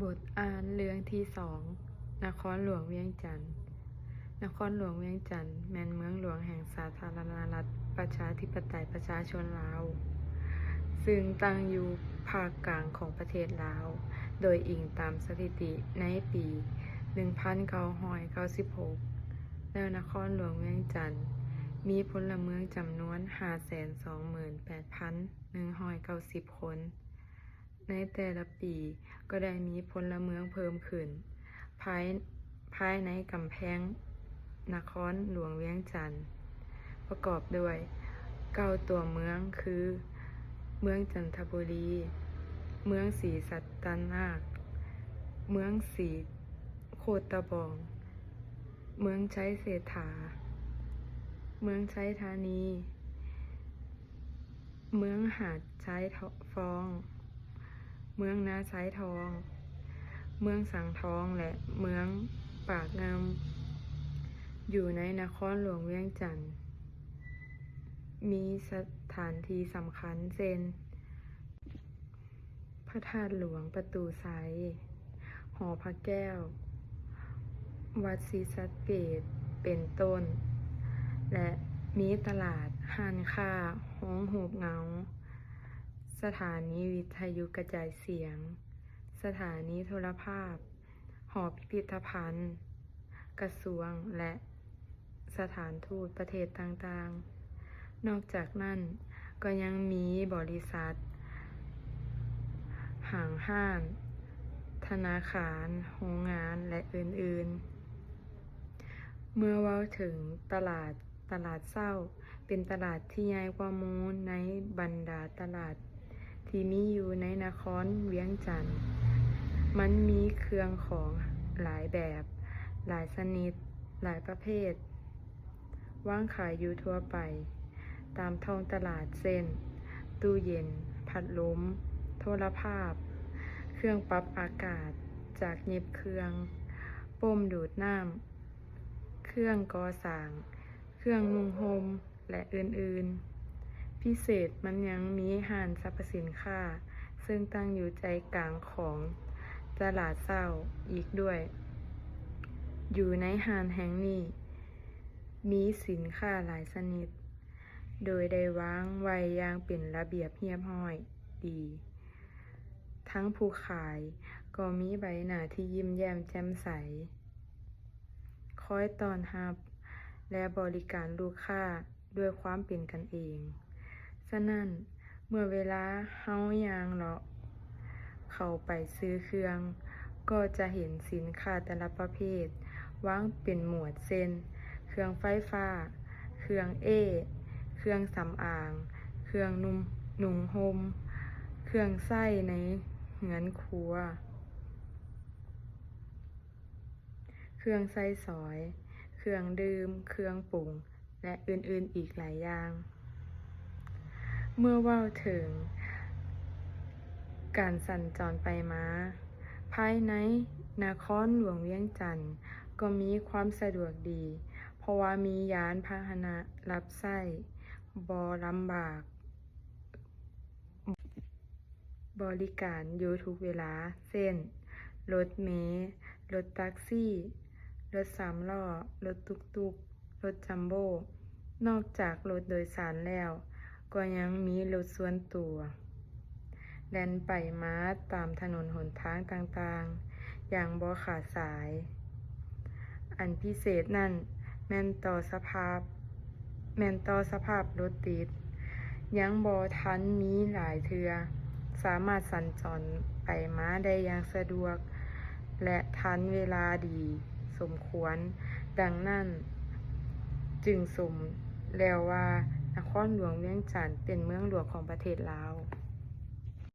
ບົດອ່ານເລື່ອງທີສອງ ນະຄອນຫຼວງວຽງຈັນ. ນະຄອນຫຼວງວຽງຈັນແມ່ນເມືອງຫຼວງແຫ່ງສາທາລະນະລັດ ປະຊາທິປະໄຕ ປະຊາຊົນລາວ, ຊຶ່ງຕັ້ງຢູ່ພາກກາງຂອງປະເທດລາວ, ໂດຍອີງຕາມສະຖິຕິໃນປີໜຶ່ງພັນເກົ້າຮ້ອຍເກົ້າສິບຫົກ ແລ້ວນະຄອນຫຼວງວຽງຈັນມີພົນລະເມືອງຈຳນວນຫ້າແສນສອງໝື່ນແປດພັນໜຶ່ງຮ້ອຍເກົ້າສິບຄົນ. ໃນແຕ່ລະປີກໍໄດ້ມີພົນລະເມືອງເພີ່ມຂຶ້ນ ພາຍ ພາຍໃນກຳແພງນະຄອນຫຼວງວຽງຈັນ ປະກອບດ້ວຍເກົ້າຕົວເມືອງ ຄື ເມືອງຈັນທະບູລີ, ເມືອງສີສັດຕະນາກ, ເມືອງສີໂຄດຕະບອງ, ເມືອງໄຊເສດຖາ, ເມືອງໄຊທານີ, ເມືອງຫາດຊາຍທ- ຟອງ, ເມືອງນາຊາຍທອງ, ເມືອງສັງທອງ ແລະ ເມືອງປາກງື່ມ. ຢູ່ໃນນະຄອນຫຼວງວຽງຈັນ ມີສະຖານທີ່ສຳຄັນ ເຊັ່ນ ພະທາດຫຼວງປະຕູໄຊ, ຫໍພະແກ້ວ, ວັດສີສັດເກດ ເປັນຕົ້ນ ແລະ ມີຕະຫຼາດ, ຮ້ານຄ້າ, ໂຮງຮູບເງົາ, ສະຖານີວິທະຍຸກະຈາຍສຽງ, ສະຖານີໂທລະພາບ, ຫໍພິພິທະພັນ, ກະຊວງ ແລະ ສະຖານທູດປະເທດຕ່າງໆ. ນອກຈາກນັ້ນກໍຍັງມີບໍລິສັດ, ຫ້າງຮ້ານ, ທະນາຄານ, ໂຮງງານ ແລະ ອື່ນໆ. ເມື່ອເວົ້າເຖິງຕະຫຼາດ, ຕະຫຼາດເຊົ້າ ເປັນຕະຫຼາດທີ່ໃຫຍ່ກວ່າໝູ່ໃນບັນດາຕະຫຼາດທີ່ມີຢູ່ໃນນະຄອນວຽງຈັນ. ມັນມີເຄື່ອງຂອງຫຼາຍແບບ, ຫຼາຍຊະນິດ, ຫຼາຍປະເພດ ວາງຂາຍຢູ່ທົ່ວໄປຕາມທ້ອງຕະຫຼາດ ເຊັ່ນ ຕູ້ເຢັນ, ພັດລົມ, ໂທລະພາບ, ເຄື່ອງປັບອາກາດ, ຈາກເຫຢັບເຄື່ອງ, ປ້ມດູດນ້ຳ, ເຄື່ອງກໍ່ສ້າງ, ເຄື່ອງນຸ່ງຫົ່ມ ແລະ ອື່ນໆ. ພິເສດມັນຍັງມີຮ້ານສັບພະສິນຄ້າ ເຊິ່ງຕັ້ງຢູ່ໃຈກາງຂອງຕະຫຼາດເຊົ້າອີກດ້ວຍ. ຢູ່ໃນຮ້ານແຫ່ງນີ້ ມີສິນຄ້າຫຼາຍຊະນິດ ໂດຍໄດ້ວາງໄວ້ຢ່າງເປັນລະບຽບຮຽບຮ້ອຍດີ. ທັງຜູ້ຂາຍກໍມີໃບໜ້າທີ່ຍິ້ມແຍ້ມແຈ່ມໃສ, ຄອຍຕ້ອນຮັບ ແລະ ບໍລິການລູກຄ້າດ້ວຍຄວາມເປັນກັນເອງ. ສະນັ້ນ, ເມື່ອເວລາເຮົາຍ່າງເລາະເຂົ້າໄປຊື້ເຄື່ອງ, ກໍຈະເຫັນສິນຄ້າແຕ່ລະປະເພດວາງເປັນໝວດ ເຊັ່ນ ເຄື່ອງໄຟຟ້າ, ເຄື່ອງເອ້, ເຄື່ອງສຳອາງ, ເຄື່ອງນຸ່ງຫົ່ມ, ເຄື່ອງໃຊ້ໃນເຮືອນຄົວ, ເຄື່ອງໃຊ້ສອຍ, ເຄື່ອງດື່ມ, ເຄື່ອງປຸງ ແລະ ອື່ນໆອີກຫຼາຍຢ່າງ. ເມື່ອເວົ້າເຖິງການສັນຈອນໄປມາ, ພາຍໃນນະຄອນຫຼວງວຽງຈັນກໍມີຄວາມສະດວກດີ, ເພາະວ່າມີຍານພາຫະນະຮັບໃຊ້ບໍ່ລຳບາກ. ບໍລິການຢູ່ທຸກເວລາ ເຊັ່ນ ລົດເມ, ລົດຕັກຊີ, ລົດສາມລໍ້, ລົດຕຸກຕຸກ, ລົດຈັມໂບ້. ນອກຈາກລົດໂດຍສານແລ້ວ, ກໍຍັງມີລົດສ່ວນຕົວ ແລ່ນໄປມາຕາມຖະໜົນຫົນທາງຕ່າງໆຢ່າງບໍ່ຂາດສາຍ. ອັນພິເສດນັ້ນແມ່ນຕໍ່ສະພາບ, ແມ່ນຕໍ່ສະພາບລົດຕິດ ຍັງບໍ່ທັນມີຫຼາຍເທື່ອ, ສາມາດສັນຈອນໄປມາໄດ້ຢ່າງສະດວກ ແລະ ທັນເວລາດີສົມຄວນ. ດັ່ງນັ້ນ, ຈຶ່ງສົມແລ້ວວ່ານະຄອນຫຼວງວຽງຈັນເປັນເມືອງຫຼວງຂອງປະເທດລາວ.